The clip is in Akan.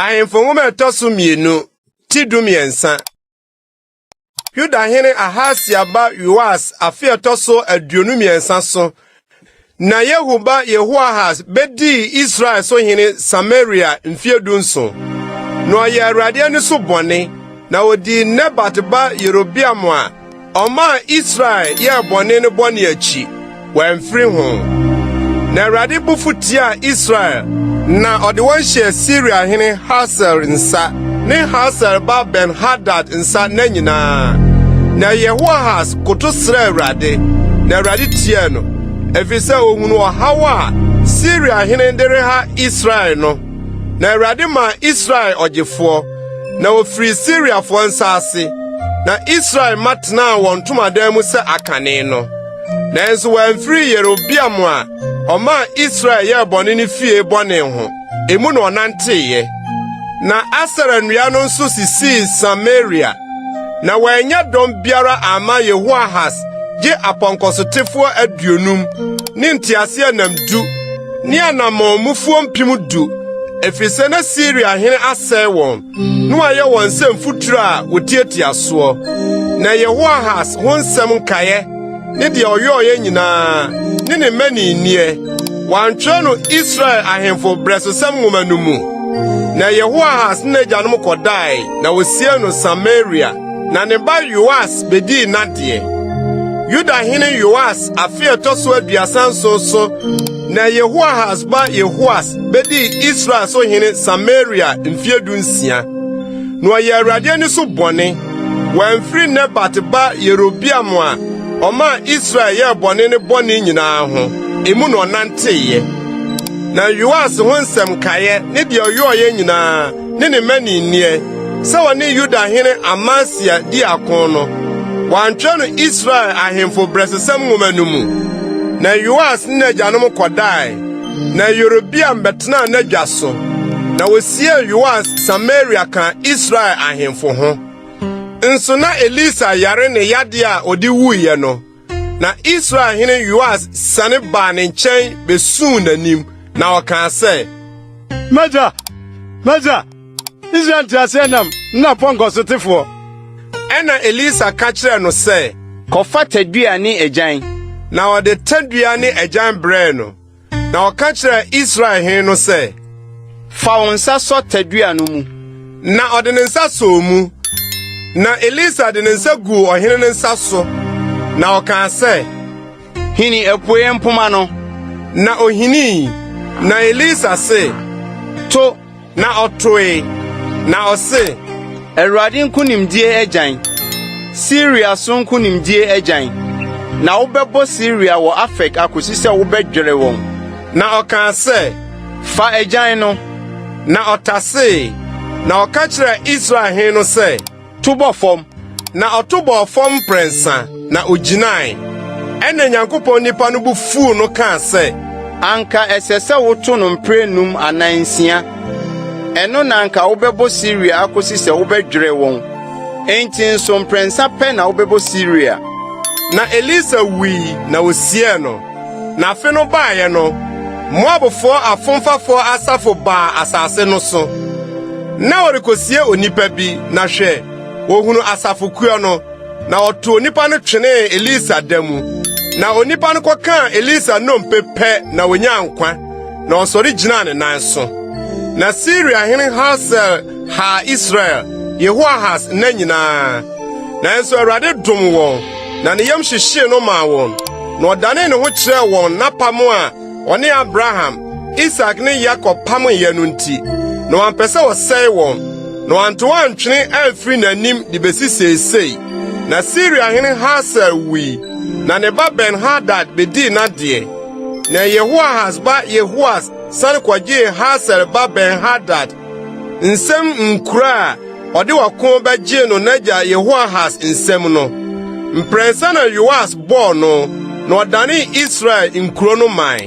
Ahemfo Nwoma a ɛtɔ so mmienu, ti 13. Yudahene Ahasia ba Yoas afe a ɛtɔ so 23 so na Yehu ba Yehoahas bedii Israel so hene Samaria mfe 17. Na ɔyɛɛ Awurade ani so bɔne, na odii Nebat ba Yerobeam a ɔmaa Israel yɛɛ bɔne no bɔne akyi, wamfiri ho. Na Awurade bo fu tiaa Israel, na ɔde wɔn hyɛɛ Siria hene Hasael nsa ne Hasael ba Ben-Hadad nsa nna nyinaa. Na Yehoahas koto srɛɛ Awurade, na Awurade tiee no, efisɛ ohunuu ɔhaw a Siria hene de reha Israel no. Na Awurade maa Israel ɔgyefoɔ, na ofirii Siriafoɔ nsa ase, na Israel mma tenaa wɔn ntomadan mu sɛ akane no. Nanso wɔamfiri Yerobeam a ɔmaa Israel yɛɛ bɔne no fie bɔne ho, emu na ɔnanteeɛ. Na Asera nnua no nso sisii Samaria, na wɔannya dɔm biara amma Yehoahas gye apɔnkɔsotefoɔ 50 ne nteaseɛnam 10 ne anammɔnmufoɔ 10,000, ɛfiri sɛ na Siria hene asɛe wɔn, na wayɛ wɔn sɛ mfuturo a wɔtiatia soɔ. Na Yehoahas ho nsɛm nkaeɛ ne deɛ ɔyɔeɛ nyinaa ne ne mmaninneɛ, wɔantwerɛ no Israel ahemfo berɛsosɛm nwoma no mu? Na Yehoahas ne n'agyanom kɔdae, na wɔsiee no Samaria, na ne ba Yoas bedii n'adeɛ. Yuda hene Yoas afe a ɛtɔ so 37 so na Yehoahas ba Yehoas bedii Israel so hene Samaria mfe 16. Na ɔyɛɛ Awurade ani so bɔne. Wamfiri Nebat ba Yerobeam a ɔmaa Israel yɛɛ bɔne no bɔne nyinaa ho, emu na ɔnanteeɛ. Na Yoas ho nsɛm nkaeɛ ne deɛ ɔyɔeɛ nyinaa ne ne mmaninneɛ, sɛ ɔne Yuda hene Amasia dii ako no, wɔantwerɛ no Israel ahemfo berɛsosɛm nwoma no mu. Na Yoas ne n'agyanom kɔdae, na Yerobeam bɛtenaa n'adwa so. Na wosiee Yoas Samaria kaa Israel ahemfo ho. Nso na Elisa yare ne yade a ɔde wuiɛ no. Na Israel hene Yoas siane baa ne nkyɛn besuu n'anim, na ɔkaa sɛ, M'agya! M'agya! Israel nteaseɛnam ne n'apɔnkɔsotefoɔ! Ɛnna Elisa ka kyerɛɛ no sɛ, Kɔfa tadua ne agyan. Na ɔde tadua ne agyan brɛɛ no. Na ɔka kyerɛɛ Israel hene no sɛ, Fa wo nsa sɔ tadua no mu. Na ɔde ne nsa sɔɔ mu. Na Elisa de ne nsa guu ɔhene no nsa so, na ɔkaa sɛ, Hini apuei mpoma no. Na ohinii. Na Elisa se, To! Na ɔtoe. Na ɔse, Awurade nkonimdie agyan, Siria so nkonimdie agyan, na wobɛbɔ Siria wɔ Afek akosi sɛ wobɛdwɛre wɔn. Na ɔkaa sɛ, Fa agyan no. Na ɔtasee. Na ɔka kyerɛɛ Israel hene no sɛ, To bɔ fam. Na ɔto bɔɔ fam mprɛnsa, na ogyinae. Ɛnna Nyankopɔn nipa no bo fuw no kaa sɛ, Anka ɛsɛ sɛ woto no mprɛnum anaa nsia. Ɛno na anka wobɛbɔ Siria akosi sɛ wobɛdwerɛ wɔn. Enti nso mprɛnsa pɛ na wobɛbɔ Siria. Na Elisa wui na wosiee no. Na afe no baeɛ no, Moabfoɔ afomfafoɔ asafo baa asase no so. Na wɔrekosie onipa bi, na hwɛ, wɔhunu asafokuo no, na wɔtoo onipa no twenee Elisa da mu. Na onipa no kɔkaa Elisa nnompe pɛ na onyaa nkwa, na ɔsɔre gyinaa ne nan so. Na Siria hene Hasael haa Israel Yehoahas nna nyinaa. Nanso Awurade dom wɔn, na ne yam hyehyee no maa wɔn, na ɔdanee ne ho kyerɛɛ wɔn n'apam a ɔne Abraham, Isak ne Yakob pameeɛ no nti, na wampɛ sɛ ɔsɛe wɔn, na wanto wɔn antwene amfiri n'anim de besi seesei. Na Siria hene Hasael wui, na ne ba Ben-Hadad bedii n'adeɛ. Na Yehoahas ba Yehoas sane kɔgyee Hasael ba Ben-Hadad nsam nkuro a ɔde ɔko bɛgyee no n'agya Yehoahas nsam no. Mprɛnsa na Yoas bɔɔ no, na ɔdanee Israel nkuro no mae.